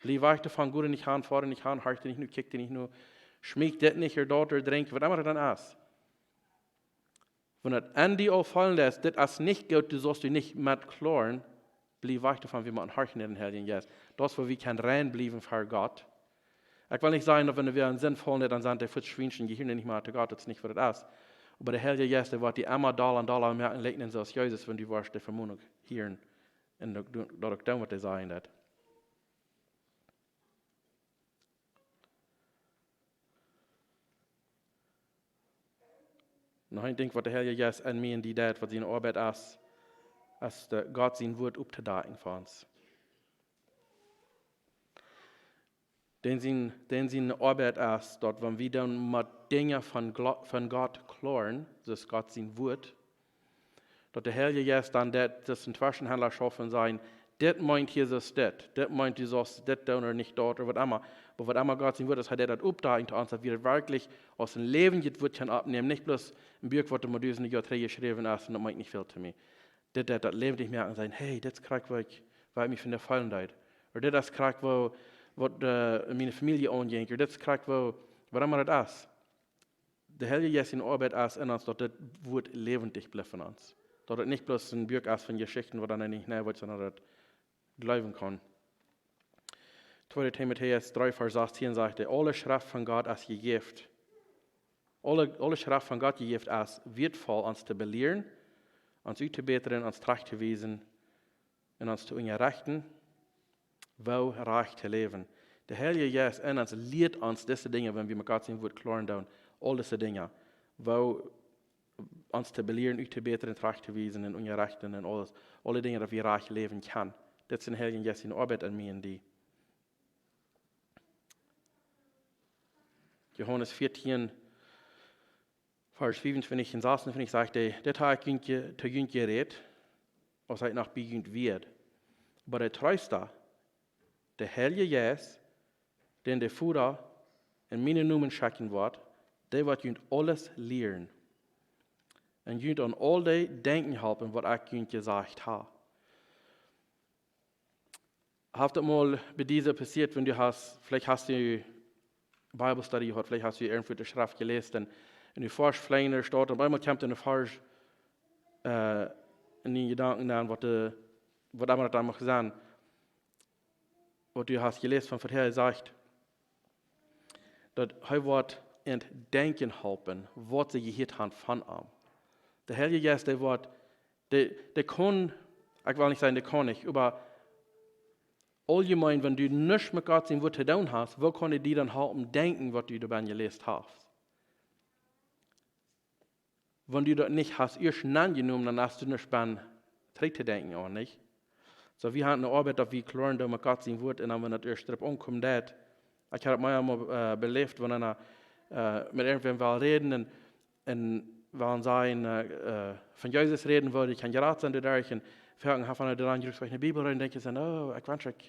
Bliew wajch doavon, go doa nich han, foa doa nich han, horch doa nich no, kjikj doa nich no, schmeck dit nich, ooda daut, ooda drinkj, waut emma daut dan es." Wan daut en die auffaulen es, dit es nich goot, du saust die nich met kloaren, bliew wajch doavon, wie motten horchen no dän Heiljen Jeist. Daut es, woo wie kjennen rein bliewen ver Gott. Ekj well nich sajen, daut wan wie en Sind faulen, dan sent dee fuaz schwiensch un jehieren nich mea to Gott, daut es nich, waut et es. Oba de Heilje Jeist, dee woat die emma dolla un dolla moaken likjnen, soo aus Jesus, wan du woascht de Vemonen hieren un uk doo-, daut uk doonen, waut hee sajen deit. Noch een Dinkj, waut de Heilje Jeist en mie un die deit, waut siene Oabeit es, es de Gott sien Wuat opptodakjen fa ons. Dän sien, dän siene Oabeit es, daut wan wie dan met Dinja von Glo-, von Gott kloaren, daut es Gott sien Wuat, daut de Heilje Jeist dan deit, daut een Tweschenhaundla schaufen un sajen: "Dit meent Jesus dit, dit meent, du saust dit doonen ooda nich daut ooda waut emma." Oba waut emma Gott sien Wuat es, hee deit daut oppdakjen to ons, daut wie daut werkjlich aus een läwendjet Wuat kjennen oppnämen, nich bloos een Buak, waut doa mau dusende Joa trigj jeschräwen es un daut meent nich väl to mie. Dit deit daut läwendich moaken un sajen: "Hey, dit es krakjt, woo ekj, woo ekj mie von doa feelen deed. Ooda dit es krakjt, woo, waut, äh, miene Famielje aunjinkj. Ooda dit es krakjt, woo, waut emma daut es." De Heilje Jeist siene Oabeit es en ons, daut dit Wuat läwendich blift en ons. Daut et nich bloos een Buak es von Jeschichten, waut dan nich, nä, waut, sonda daut jleewen kaun. Tweede Timotäus dree, Varsch sastieen sajcht: "Aule Schreft von Gott es jejäft." Aule, aule Schreft von Gott jejäft es wieetvoll, ons to belieren, ons uttobätren, ons trajcht to wiesen un ons to unjarechten, woo rajcht to läwen. De Heilje Jeist en ons lieet ons dise Dinja, wan wie met Gott sien Wuat kloaren doonen, aul dise Dinja, woo ons to belieren, uttobätren, trajcht to wiesen un unjarechten un aules, aule Dinja, daut wie rajcht läwen kjennen. Dit es dän Heiljen Jeist siene Oabeit en mie un die. Johanes vieetieen, Varsch fiefuntwintich un sasuntwintich sajcht hee: "Dit hab ekj junt je-, to junt jerät, aus ekj noch bie junt wia. Oba de Treesta, de Heilje Jeist, dän de Voda en mienen Nomen schekjen woat, dee woat junt aules lieren un junt aun aul dee Dinja halpen, waut ekj junt jesajcht hab. Haft daut mol bie die soo passieet, wan du hast, veleicht hast du Bible Study jehaut, veleicht hast du irjentwua de Schreft jeläst un, un du forschst veleicht en de Staut un opp eemol kjemt een Varsch, äh, en diene Jedanken aun, waut de, waut emma daut dan mach sennen, waut du hast jeläst von verhäa, sajcht, daut hee woat an denkjen halpen, waut see jehieet haben von am. De Heilje Jeist, dee woat, dee, dee kaun, ekj well nich sajen, dee kaun nich, oba auljemeen, wan du nuscht met Gott sien Wuat to doonen hast, woo kaun hee die dan halpen denkjen, waut du doa bennen jeläst hast? Wan du daut nich hast ieescht aunjenomen, dan hast du nuscht bennen trigj to denkjen, ooda nich? Soo, wie haben eene Oabeit, daut wie kloaren doonen met Gott sien Wuat, un dan, wan daut ieescht doaropp aunkjemt, daut, ekj hab daut mau emol, äh, beläft, wan eena, äh, met irjentwäm well räden un, un well sajen, äh, äh, von Jesus räden, woo dee kaun jerat sennen doaderch, un foaken haft eena dan jrod eene Bibel reed, un denkjt soo, oh, ekj wensch, ekj,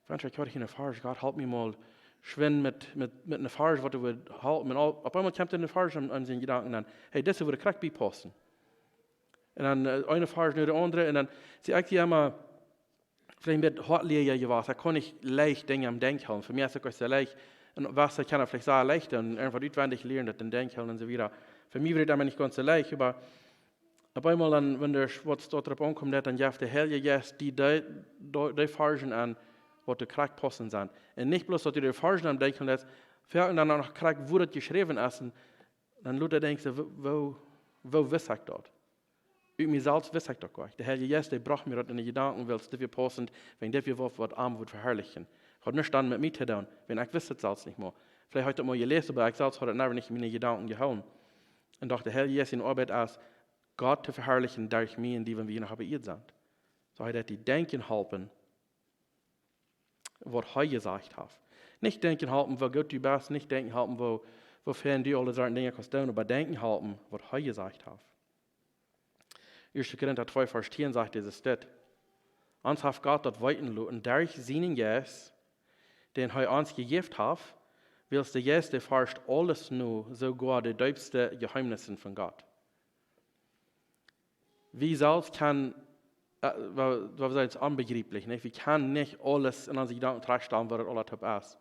ekj wensch, ekj haud hia een Varsch, Gott, help mie mol, schwind met, met, met een Varsch, waut wudd halpen. Un opp, opp eemol kjemt een Varsch aun, aun siene Jedanken aun, hey, dise wudd krakjt biepaussen. Un dan, äh, een Varsch no dän aundren, un dan see ekj dee emma, veleicht een bät hoatliedja jewast. Ekj kaun nich leicht Dinja em Denkj hoolen. Fa mie es daut uk soo leicht. Un waut ekj kaun veleicht sea leicht un irjentwaut utwendich lieren, daut em Denkj hoolen un soo wieda. Fa mie wia daut emma nich gaunz soo leicht, oba opp eemol dan, wan doa waut doaropp aunkjemt, daut dan jeft de Heilje Jeist die dee, dee, dee Varschen aun, waut doa krakjt paussen sent. Un nich bloos daut du de Varschen aun denkjen deist, foaken dan noch krakjt, woo daut jeschräwen es, un dan lota denkjst du, woo, woo, woo wist ekj daut? Ut mie selfst wist ekj daut goanich. De Heilje Jeist, dee brocht mie daut en de Jedanken, wiels dit wia paussent, wäajen dit wia waut, waut am wudd veharlichen. Haud nuscht dan met mie to doonen, wäajen ekj wist daut selfst nich mea. Veleicht haud ekj daut mol jeläst, oba ekj selfst haud daut never nich en miene Jedanken jehoolen. Un docht, de Heilje Jeist siene Oabeit es, Gott to veharlichen derch mie un die, wan wie noch opp de Ieed sent. Soo hee deit die denkjen halpen, waut hee jesajcht haft. Nich denkjen halpen, woo goot du best, nich denkjen halpen, woo, woo fein du aule Sorten Dinja kaust doonen, oba denkjen halpen, waut hee jesajcht haft. Ieeschte Korinta twee, Varsch tieen sajcht dit, es dit: Ons haft Gott daut weeten loten derch sienen Jeist, dän hee ons jejäft haft, wiels de Jeist, dee forscht aules no, soogoa de deepste Jeheemnisse von Gott. Wie selfst kjennen, äh, wa-, waut sajcht, es onbejrieplich, nich? Wie kjennen nich aules en onse Jedanken trajchtstalen, waut daut aula toop es.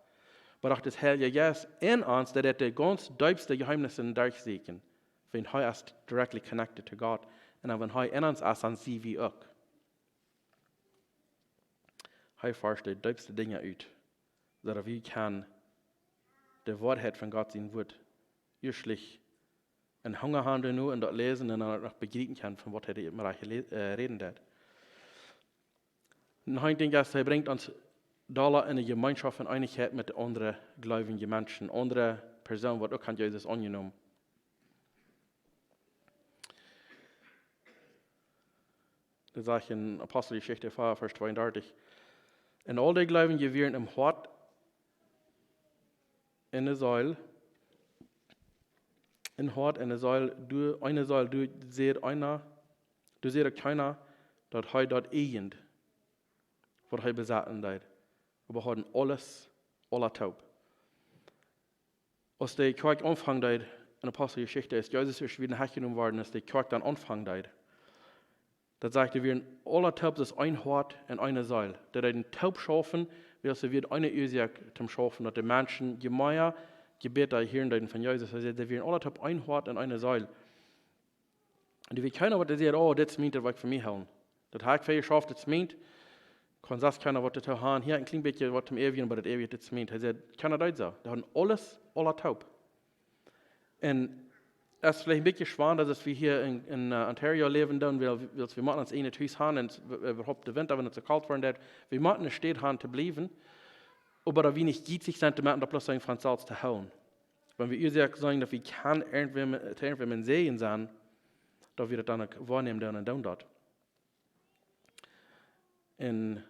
Oba doch de Heilje Jeist en ons, dee deit de gaunz deepste Jeheemnisse derchsieekjen, wan hee es directly connected to God. Un dan, wan hee en ons es, dan see wie uk. Hee forscht de deepste Dinja ut, soodaut wie kjennen de Woarheit von Gott sien Wuat ieeschtlich een Hunga haben doano un daut läsen un dan uk noch bejriepen kjennen, von waut hee doa emma rajcht le-, äh, räden deit. Un hee denkjt, daut hee brinjt ons doa en de Jemeenschoft un Eenichkjeit met de aundre gleubje Menschen, aundre Persoonen, waut uk haben Jesus aunjenomen. Daut sajcht en Aposteljeschicht vea, Varsch tweeundartich: Un aul dee Gleubje wieren em Hoat, en de Seel, em Hoat, en de Seel, doa, eene Seel, doa säd eena, doa säd uk kjeena, daut hee daut ieejent, waut hee besaten deed, oba hauden aules, aula toop. Aus de Kjoakj aunfangen deed, en Aposteljeschicht, es Jesus ieescht wada häajenomen worden, aus de Kjoakj dan aunfangen deed, daut sajcht, dee wieren aula toop aus een Hoat un eene Seel. Dee deeden toop schaufen, wiels see wieren eene Uasoak toom schaufen, daut de Menschen je mea Jebäda hieren deeden von Jesus. Hee säd, dee wieren aula toop een Hoat un eene Seel. Un doa wia kjeena, waut säd, oh, dit es mient, daut well ekj fa mie hoolen. Daut hab ekj väl jeschauft, dit es mient. Kaun sest kjeena waut doatoo haben. Hia een kjlien bät waut toom Äwjen, oba daut Äwje, dit es mient. Hee säd, kjeena deed soo. Dee hauden aules, aula toop. Un et es veleicht een bät schwoa, daut wie hia en, en, äh, Ontario läwen doonen, wiels, wiels wie motten ons ieejnet Hus haben un wie, wie haben de Winta, wan et soo kolt woaren deit, wie motten eene Städ haben to bliewen, oba daut wie nich jietsich sent, doamet daut bloos von selfst to hoolen. Wan wie Uasoak seenen, daut wie kjennen irjentwäm, to irjentwäm een Säajen sennen, daut wie daut dan uk woanämen doonen un doonen daut. En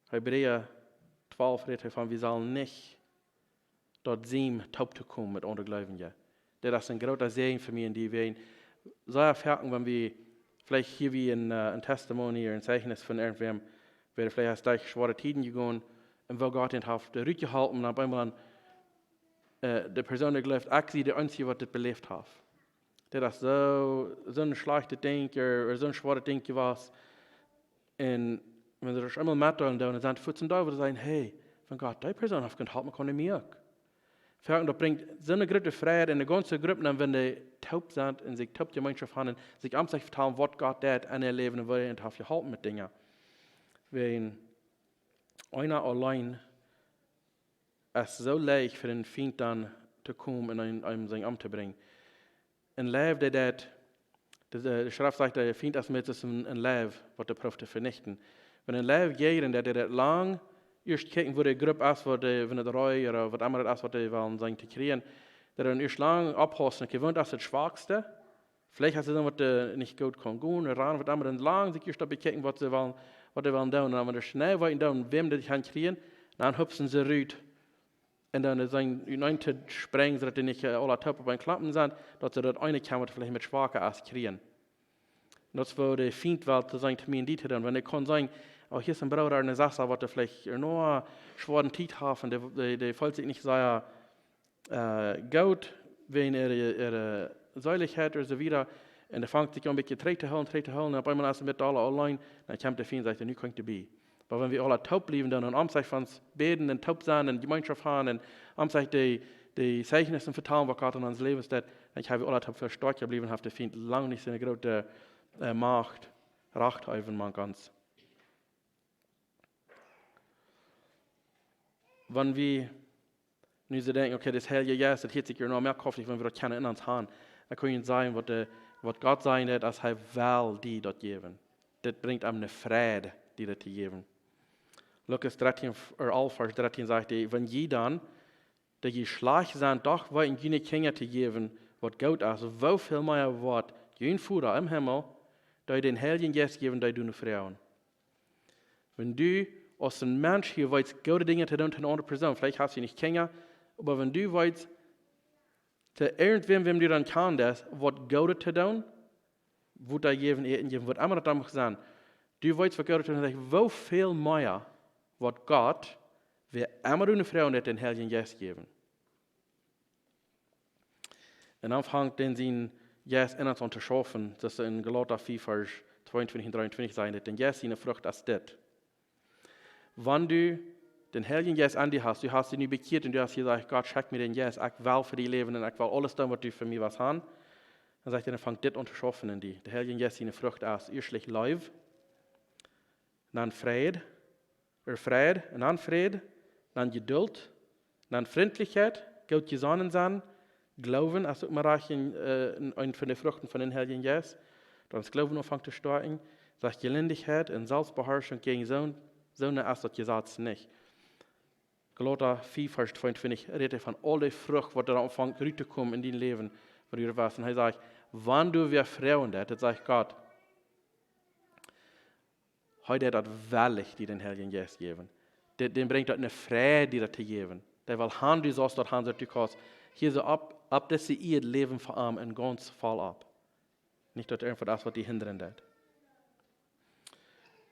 Hebräa twalf rät hee von, wie sellen nich daut seenen toop to komen met aundre Gleubje. Daut es een groota Säajen fa mie un die, wäajen sea foaken, wan wie veleicht hia wie een, äh, een Testimony ooda een Zeichnis von irjentwäm, Wäa veleicht haft derch schwoare Tieden jegonen un woo Gott an haft rutjeholpen un opp eemol aun, äh, de Persoon, dee jleeft, ekj sie de eensje, waut dit beläft haft. Dit es soo, soon schlajchtet Dinkj, ooda soon schwoaret Dinkj jewast. Un wan see daut eemol metdeelen doonen, dan sent fuats doa, wua see sajen: "Hey, von Gott, dee Persoon haft jeholpen, kaun mie uk." Foaken, daut brinjt soone groote Frieheit en de gaunze Grupp, dan wan dee toop sent un sikj toop Jemeenschoft haben un sikj aun sikj vetalen, waut Gott deed en äa Läwen un woo hee an haft jeholpen met Dinja. Wan eena auleen es soo leicht fa dän Fient dan to komen un eenem, eenem sikj omtobrinjen. Een Leew, dee deed, de, de, de Schreft sajcht, de Fient es met een, een Leew, waut dee proowt to venichten. Wan een Leew jäajen deed, dee deed lang ieescht kjikjen, woo de Grupp es, waut dee, wan et Ree ooda waut emma et es, waut dee wellen sennen to kjrieen, dee deed ieescht lang oppaussen, okay, waut es daut Schwakste? Veleicht es et dan, waut, äh, nich goot kaun gonen, ooda waut emma, dan lang sikj ieescht daut bekjikjen, waut see wellen, waut see wellen doonen. Un dan, wan dee schnell woaren doonen, wäm dee kjennen kjrieen, dan hupsen see rut. Un dan sent see utenaunda sprenjen, soo daut dee nich, äh, aula toop opp een Klompen sent, daut see daut eene kjennen, waut veleicht een bät schwaka es, kjrieen. Un daut es, woo de Fient well to sennen, to mie un die to doonen. Wan ekj kaun sajen: "Oh, hia es een Brooda ooda eene Sesta, waut veleicht noch eene schwoare Tiet haft un dee, dee, dee feelt sikj nich sea, äh, goot, wäajen äare, äare Seelichkjeit ooda soo wieda." Un dee fangt sikj aun, een bät trigj to hoolen, trigj to hoolen. Un opp eemol es see met aule auleen. Dan kjemt de Fient un sajcht: "Nu kaun ekj doabie." Oba wan wie aula toop bliewen, dan aun sikj von ons bäden un toop sennen un Jemeenschoft haben un aun sikj de, de Zeijchnissen vetalen, waut Gott en ons Läwen deed, dan kjenn wie aula toop väl stoakja bliewen, haft de Fient lang nich soone groote, äh, Macht, Rajcht äwa ons. Wan wie nu soo denkjen, okay, de Heilje Jeist, daut hieet sikj hia noch mea koflich, wan wie daut kjennen en ons haben. Dan kaun ekj sajen, waut de, waut Gott sajen deed, aus hee well die daut jäwen. Dit brinjt am eene Frieheit, die daut to jäwen. Lukas dartieen, äh, alf, Varsch dartieen sajcht hee: "Wan jie dan, dee jie schlajcht sent, doch weeten june Kjinja to jäwen, waut goot es, woo väl mea woat jun Voda em Himmel dee dän Heiljen Jeist jäwen, dee doano froagen." Wan du aus een Mensch hia weetst, goode Dinja to doonen to eene aundre Persoon, veleicht hast du nich Kjinja, oba wan du weetst, to irjentwäm, wäm du dan kjanst, waut Goodet to doonen, waut to jäwen, Äten jäwen, waut emma daut dan mach sennen, du weetst, waut Goodet to doonen, woo väl mea woat Gott, wäa emma doano froagen, dän Heiljen Jeist jäwen. Un dan fangt dan sien Jeist en ons aun to schaufen. Daut es en Galata fief, Varsch tweeuntwintich un dreeuntwintich sajcht daut, dän Jeist siene Frucht es dit. Wan du dän Heiljen Jeist en die hast, du hast die nu bekjieet un du hast jesajcht: "Gott, schenk mie dän Jeist, ekj well fa die läwen un ekj well aules doonen, waut du fa mie west haben." Dan sajcht hee, dan fangt dit aun to schaufen en die. De Heilje Jeist siene Frucht es ieeschtlich Leew, dan Freid, ooda Freid, un dan Fräd, dan Jedult, dan Frintlichkjeit, goot jesonnen sennen, Gloowen, aus uk mau rajcht een, äh, een, een von de Fruchten von dän Heiljen Jeist, dan es Gloowen aunfangt to stoakjen, sajcht Jelindichkjeit un Selfstbeharschunk, jäajen soon, soone es daut Jesaz nich. Galata fief, Varsch tweeuntwintich rät hee von aul de Frucht, waut doa aunfangt rut to komen en dien Läwen, waut du west. Un hee sajcht, wan du wäa froagen deist, daut sajcht Gott, hee deed daut wellich, die dän Heiljen Jeist jäwen. Dee, dän brinjt daut eene Frieheit, die daut to jäwen. Dee well haben, du saust daut haben, daut du kaust hia soo opp, opp dise Ieed läwen fa am un gaunz voll opp. Nich daut irjentwaut es, waut die hindren deit.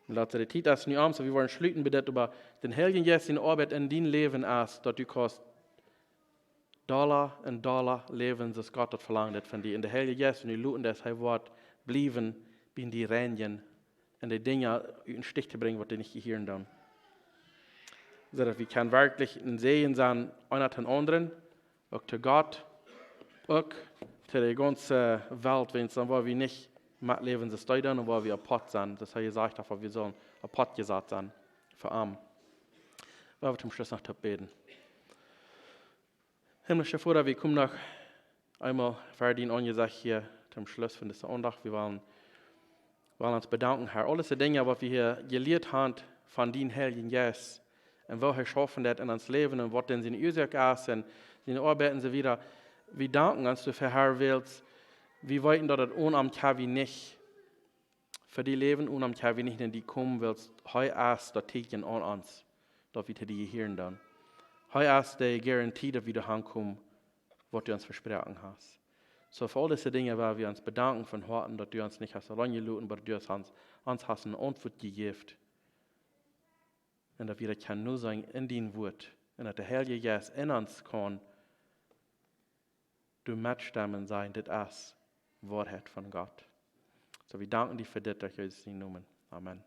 Oba daut de Tiet es nu om, soo wie woaren schluten bie dit, oba dän Heiljen Jeist siene Oabeit en dien Läwen es, daut du kaust dolla un dolla läwen, soo aus Gott daut velangt von die. Un de Heilje Jeist, wan du loten deist, hee woat bliewen bie die reinjen un de Dinja ut dän Stich to brinjen, waut die nich jehieren doonen. Soo daut wie kjennen werkjlich een Säajen sennen, eena dän aundren, uk to Gott, uk to de gaunze Welt, wan dan woa wie nich metläwen, soo aus dee doonen, un woa wie apoat sennen. Daut hee jesajcht haft, daut wie sellen apoat jesat sennen fa am. Woa wie toom Schluss noch toop bäden. Himmlischa Voda, wie komen noch eemol ver dien Aunjesecht hia toom Schluss von dise Aundacht. Wie wellen, wellen ons bedanken, Herr. Aul dise Dinja, waut wie hia jelieet haben von dien Heiljen Jeist un woo hee schaufen deit en ons Läwen un waut dan siene Uasoak es un siene Oabeit un soo wieda. Wie danken ons doafäa, Herr, wiels wie weeten, daut et onen am kjenn wie nich fa die läwen, onen am kjenn wie nich no die komen, wiels hee es daut Tieekjen aun ons, daut wie to die jehieren doonen. Hee es de Garantie, daut wie doa aunkomen, waut du ons vesproaken hast. Soo, fa aul dise Dinja woa wie ons bedanken von Hoaten, daut du ons nich hast auleen jeloten, oba daut du ons, ons hast eene Auntwuat jejäft. Un daut wie daut kjennen noseenen en dien Wuat. Un daut de Heilje Jeist en ons kaun doa metstemmen, sajen: Dit es Woarheit von Gott. Soo, wie danken die fa dit, derch Jesus sienen Nomen. Amen.